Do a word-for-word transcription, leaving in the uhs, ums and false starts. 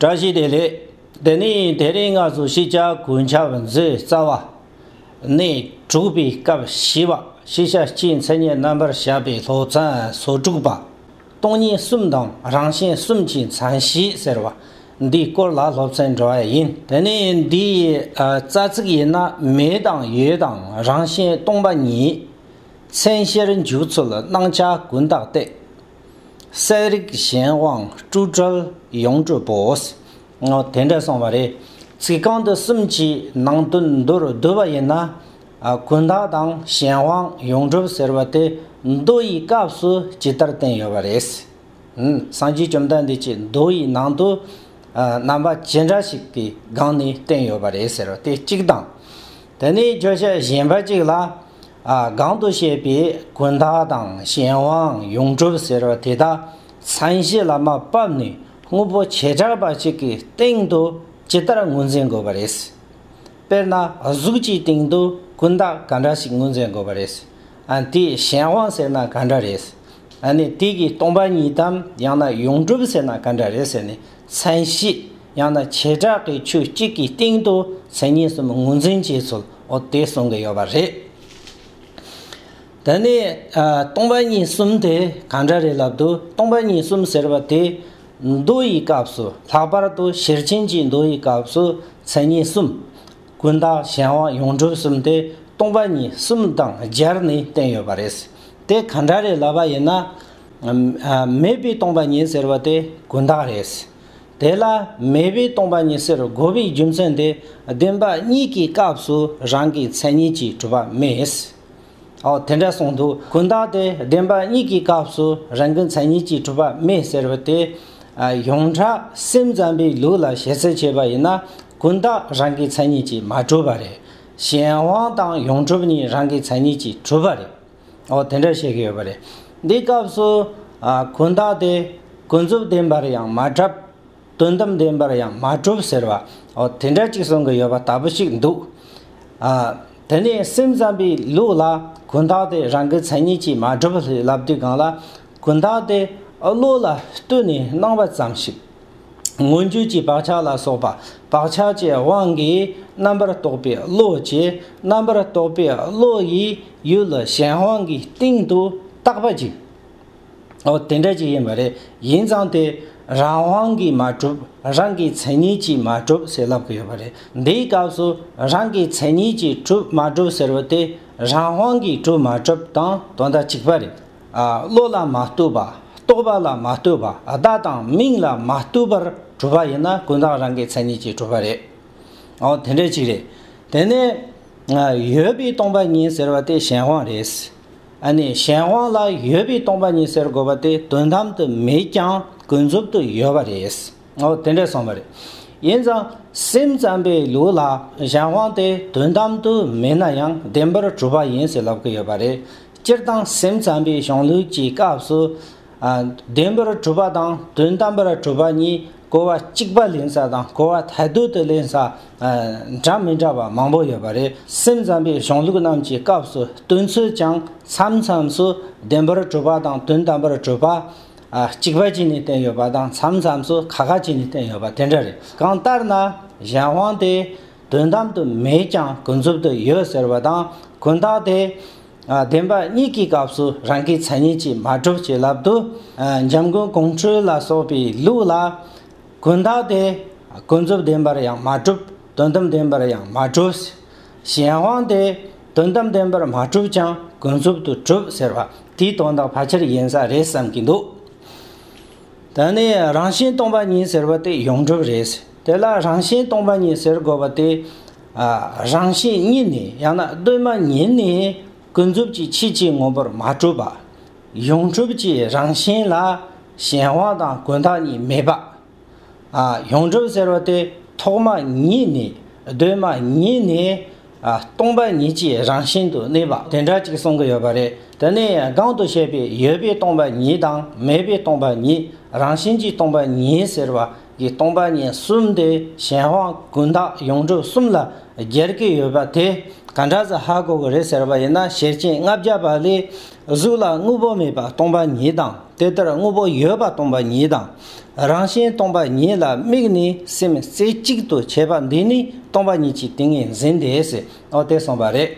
བཀྲ་ཤིས་བདེ་ལེགས། དེ་ནས་དེ་རིང་ང་ཚོ་ཤེས་བྱ་གོ་ཆ་མཛོད་རྩ་བ་ནས་དྲུག་པའི་སྐབས་བཞི་པ་ཤེས་བྱ་སྤྱིའི་མཚན་ཉིད་རྣམ་པར་དཔྱད་པའི་སློབ་ཚན་སོ་དྲུག་པ། སྟོང་ཉིད་གསུམ་དང་རང་བཞིན་གསུམ་གྱི་མཚན་གཞི་ཟེར་བ་འདིའི་སྐོར་ལ་སློབ་ཚན་འགྲོ་བ་ཡིན། དེ་ནས་འདིའི་ཨ་རྩ་ཚིག་ཡིན་ན། མེད་དང་ཡོད་དང་རང་བཞིན་སྟོང་པ་ཉིད། མཚན་གཞིར་འཇུག་ཚུལ་སྣང་ཆ་ཀུན་བརྟགས་ཏེ། གསལ་རིག་གཞན་དབང་སྤྲོས་བྲལ་ཡོངས་གྲུབ་བོ། འོ་དེ་འདྲ་གསུངས་པ་རེད། ཚིག་རྐང་འདི་གསུམ་གྱི་ནང་དོན་མདོར་བསྡུས་པ་ཡིན་ན། ཨ་ཀུན་བརྟགས་དང་གཞན་དབང་ཡོངས་གྲུབ་ཟེར་བ་དེ་མདོ་ཡི་སྐབས་སུ་ཇི་ལྟར་བསྟན་ཡོད་པ་རེད། ཨུམ། སངས་རྒྱས་བཅོམ་ལྡན་འདས་ཀྱིས་མདོ་ཡི་ནང་དུ་ཨ་རྣམ་པ་ཇི་འདྲ་ཞིག་གི་སྒང་ནས་བསྟན་ཡོད་པ་རེད་ཟེར་བ་དེ་གཅིག་དང་། དེ་ནས་བརྗོད་བྱ་གཞན་པ་གཅིག་ལ། ཨ་གོང་དུ་བཤད་པའི་ཀུན་བརྟགས་དང་གཞན་དབང་ཡོངས་གྲུབ་ཟེར་བ་དེ་དག་མཚན་གཞི་ལ་མ་བབས་ནས་དངོས་པོ་བྱེ་བྲག་པ་ཞིག་གི་སྟེང་དུ་ཇི་ལྟར་ངོས་འཛིན་དགོས་པ་རེད། དཔེར་ན་གཟུགས་ཀྱི་སྟེང་དུ་ཀུན་བརྟགས་ག་འདྲ་ཞིག་ངོས་འཛིན་དགོས་པ་རེད། ཨ་དེའི་གཞན་དབང་ཟེར་ན་ག་འདྲ་རེད། ཨ་ནི་དེ་གི་སྟོང་པ་ཉིད་དམ་ཡང་ན་ཡོངས་གྲུབ་ཟེར་ན་ག་འདྲ་རེད་ཟེར་ནས། མཚན་གཞི་ཡང་ན་བྱེ་བྲག་གི་ཆོས་གཅིག་གི་སྟེང་དུ་མཚན་ཉིད་གསུམ་ངོས་འཛིན་བྱེད་ཚུལ། འོ་དེ་གསུང་གི་ཡོད་པ་རེད། དེ་ནས་ཨ་སྟོང་པ་ཉིད་གསུམ་དེ་ག་འདྲ་རེད་ལབ་དུས། སྟོང་པ་ཉིད་གསུམ་ཟེར་བ་དེ་མདོ་ཡི་སྐབས་སུ། ལྷག་པར་དུ་ཤེར་ཕྱིན་གྱི་མདོ་ཡི་སྐབས་སུ་མཚན་ཉིད་གསུམ། ཀུན་བརྟགས་གཞན་དབང་ཡོངས་གྲུབ་གསུམ་དེ་སྟོང་པ་ཉིད་གསུམ་དང་སྦྱར་ནས་བསྟན་ཡོད་པ་རེད། དེ་ག་འདྲ་རེད་ལབ་པ་ཡིན་ན། ཨ་མེད་པའི་སྟོང་པ་ཉིད་ཟེར་བ་དེ་ཀུན་བརྟགས་རེད། དེ་ལ་མེད་པའི་སྟོང་པ་ཉིད་ཟེར་དགོས་པའི་རྒྱུ་མཚན་དེ། བདེན་པ་གཉིས་ཀྱི་སྐབས་སུ་རང་གི་མཚན་ཉིད་ཀྱིས་གྲུབ་པ་མེད། འོ་དེ་འདྲ་གསུངས་འདུག་ཀུན་བརྟགས་དེ་བདེན་པ་གཉིས་ཀྱི་སྐབས་སུ་རང་གི་མཚན་ཉིད་ཀྱིས་གྲུབ་པ་མེད་ཟེར་བ་དེ། ཨ་ཡོངས་གྲགས་སེམས་ཙམ་པའི་ལུགས་ལ་བཤད་ཚུལ་བྱས་པ་ཡིན་ན། ཀུན་བརྟགས་རང་གི་མཚན་ཉིད་ཀྱིས་མ་གྲུབ་པ་རེད། གཞན་དབང་དང་ཡོངས་གྲུབ་གཉིས་རང་གི་མཚན་ཉིད་ཀྱིས་གྲུབ་པ་རེད། འོ་དེ་འདྲ་བཤད་ཀྱི་ཡོད་པ་རེད། འདིའི་སྐབས་སུ་ཨ་ཀུན་བརྟགས་དེ་ཀུན་རྫོབ་བདེན་པར་ཡང་མ་གྲུབ། དོན་དམ་བདེན་པར་ཡང་མ་གྲུབ་ཟེར་བ། འོ་དེ་འདྲ་ཅིག་གསུང་གི་ཡོད་པ་ལྟ་བུ་ཞིག་འདུག་ཨ་དེ་ནས་སེམས་ཙམ་པའི་ལུགས་ལ་ཀུན་བརྟགས་དེ་རང་གི་མཚན་ཉིད་ཀྱིས་མ་གྲུབ་ལབ་དུས་སྒང་ལ། ཀུན་བརྟགས་དེ་བློ་ལ་ལྟོས་ནས་སྣང་བ་ཙམ་ཞིག་སྔོན་བརྗོད་ཀྱི་བག་ཆགས་ལ་སོགས་པ། བག་ཆགས་ཀྱི་དབང་གིས་རྣམ་པར་རྟོག་པའི་བློ་བྱས། རྣམ་པར་རྟོག་པའི་བློ་ཡིས་ཡུལ་གཞན་དབང་གི་སྟེང་དུ་བཏགས་པ་ཅིག་འོ་དེ་འདྲ་ཅིག་ཡིན་པ་རེད། ཡིན་ཙང་དེ་རང་དབང་གིས་མ་གྲུབ། རང་གི་མཚན་ཉིད་ཀྱིས་མ་གྲུབ་ཟེར་ལབ་ཀྱི་ཡོད་པ་རེད། འདིའི་སྐབས་སུ་རང་གི་མཚན་ཉིད་ཀྱིས་གྲུབ་མ་གྲུབ་ཟེར་བ་དེ་རང་དབང་གིས་གྲུབ་མ་གྲུབ་དང་དོན་དག་གཅིག་པ་རེད། ཨ་བློ་ལ་མ་ལྟོས་པ། རྟོག་པ་ལ་མ་ལྟོས་པ། བརྡ་དང་མིང་ལ་མ་ལྟོས་པར་གྲུབ་པ་ཡིན་ན་ཀུན་བརྟགས་རང་གི་མཚན་ཉིད་ཀྱིས་གྲུབ་པ་རེད། འོ་དེ་འདྲ་ཅིག་རེད། དེ་ནས་ཨ་ཡོད་པའི་སྟོང་པ་ཉིད་ཟེར་བ་དེ་གཞན་དབང་རེད། ཨ་ནི་གཞན་དབང་ལ་ཡོད་པའི་སྟོང་པ་ཉིད་ཟེར་དགོས་པ་དེ་དོན་དམ་དུ་མེད་ཀྱང་ཀུན་རྫོབ་ཏུ་ཡོད་པ་རེད། འོ་དེ་འདྲ་གསུངས་པ་རེད། ཡིན་ཙང་སེམས་ཙམ་པའི་ལུགས་ལ་གཞན་དབང་དེ་དོན་དམ་དུ་མེད་ན་ཡང་བདེན་པར་གྲུབ་པ་ཡིན་ཟེར་ལབ་ཀྱི་ཡོད་པ་རེད། སྤྱིར་བཏང་སེམས་ཙམ་པའི་གཞུང་ལུགས་ཀྱི་སྐབས་སུ། ཨ་བདེན་པར་གྲུབ་པ་དང་དོན་དམ་པར་གྲུབ་པ་གཉིས་གོ་བ་གཅིག་པ་ལེན་ས་དང་གོ་བ་ཐལ་འདུ་དུ་ལེན་ས། ཨ་འདྲ་མི་འདྲ་བ་མང་པོ་ཡོད་པ་རེད། སེམས་ཙམ་པའི་གཞུང་ལུགས་རྣམས་ཀྱི་སྐབས་སུ་སྟོན་ཚུལ་ཀྱང་མཚམས་མཚམས་སུ་བདེན་པར་གྲུབ་པ་དང་དོན་དམ་པར་གྲུབ་པ། ཨ་གཅིག་པ་བྱས་ནས་བསྟན་ཡོད་པ་དང་མཚམས་མཚམས་སུ་ཁ་ཁ་བྱས་ནས་བསྟན་ཡོད་པ་དེ་འདྲ་རེད། གང་ལྟར་ན་གཞན་དབང་དེ་དོན་དམ་དུ་མེད་ཀྱང་ཀུན་རྫོབ་ཏུ་ཡོད་ཟེར་བ་དང་། ཀུན་བརྟགས་དེ་ཨ་བདེན་པ་གཉིས་ཀྱི་སྐབས་སུ་རང་གི་མཚན་ཉིད་ཀྱིས་མ་གྲུབ་ཅེས་ལབ་དུས། ཨ་འཇམ་མགོན་ཀོང་སྤྲུལ་ལ་སོགས་པའི་ལུགས་ལ་ཀུན་བརྟགས་དེ་ཀུན་རྫོབ་བདེན་པར་ཡང་མ་གྲུབ། དོན་དམ་བདེན་པར་ཡང་མ་གྲུབ། གཞན་དབང་དེ་དོན་དམ་བདེན་པར་མ་གྲུབ་ཀྱང་ཀུན་རྫོབ་ཏུ་གྲུབ་ཟེར་བ་དེའི་དོན་དག་ཕལ་ཆེར་ཡིན་ས་རེད་བསམ་གྱི་འདུག་དེ་ནས་རང་བཞིན་སྟོང་པ་ཉིད་ཟེར་བ་དེ་ཡོངས་གྲུབ་རེད། དེ་ལ་རང་བཞིན་སྟོང་པ་ཉིད་ཟེར་དགོས་པ་དེ། ཨ་རང་བཞིན་ཉིད་ནས་ཡང་ན་གདོད་མ་ཉིད་ནས་ཀུན་རྫོབ་ཀྱི་ཆོས་ཀྱི་ངོ་བོར་མ་གྲུབ་པ། ཡོངས་གྲུབ་ཀྱི་རང་བཞིན་ལ་གཞན་དབང་དང་ཀུན་བརྟགས་གཉིས་མེད་པ། ཨ་ཡོངས་གྲུབ་ཟེར་བ་དེ་ཐོག་མ་ཉིད་ནས་གདོད་མ་ཉིད་ནས་ཨ་སྟོང་པ་ཉིད་ཀྱི་རང་བཞིན་དུ་གནས་པ་དེ་འདྲ་ཅིག་གསུང་གི་ཡོད་པ་རེད། དེ་ནས་གོང་དུ་བཤད་པའི་ཡོད་པའི་སྟོང་པ་ཉིད་དང་མེད་པའི་སྟོང་པ་ཉིད། རང་བཞིན་གྱིས་སྟོང་པ་ཉིད་ཟེར་བ་ གི་སྟོང་པ་ཉིད་གསུམ་དེ་གཞན་དབང་ཀུན་བརྟགས་ཡོངས་གྲུབ་གསུམ་ལ་སྦྱར་གྱི་ཡོད་པ་དེ་ག་འདྲ་ཟེ་ཧ་གོ་གི་རེད་ཟེར་བ་ཡིན་ན། ཤེར་ཕྱིན་ལྔ་བརྒྱ་པ་ལས་གཟུགས་ལ་དངོས་པོ་མེད་པ་སྟོང་པ་ཉིད་དང་། དེ་ལྟར་དངོས་པོ་ཡོད་པ་སྟོང་པ་ཉིད་དང་། རང་བཞིན་སྟོང་པ་ཉིད་ལ་དམིགས་ནས་སེམས་རྩེ་གཅིག་ཏུ་བྱེད་པ་འདི་ནི་སྟོང་པ་ཉིད་ཀྱི་ཏིང་ངེ་འཛིན་ཏེ་ཟེར། འོ་དེ་གསུངས་པ་རེད།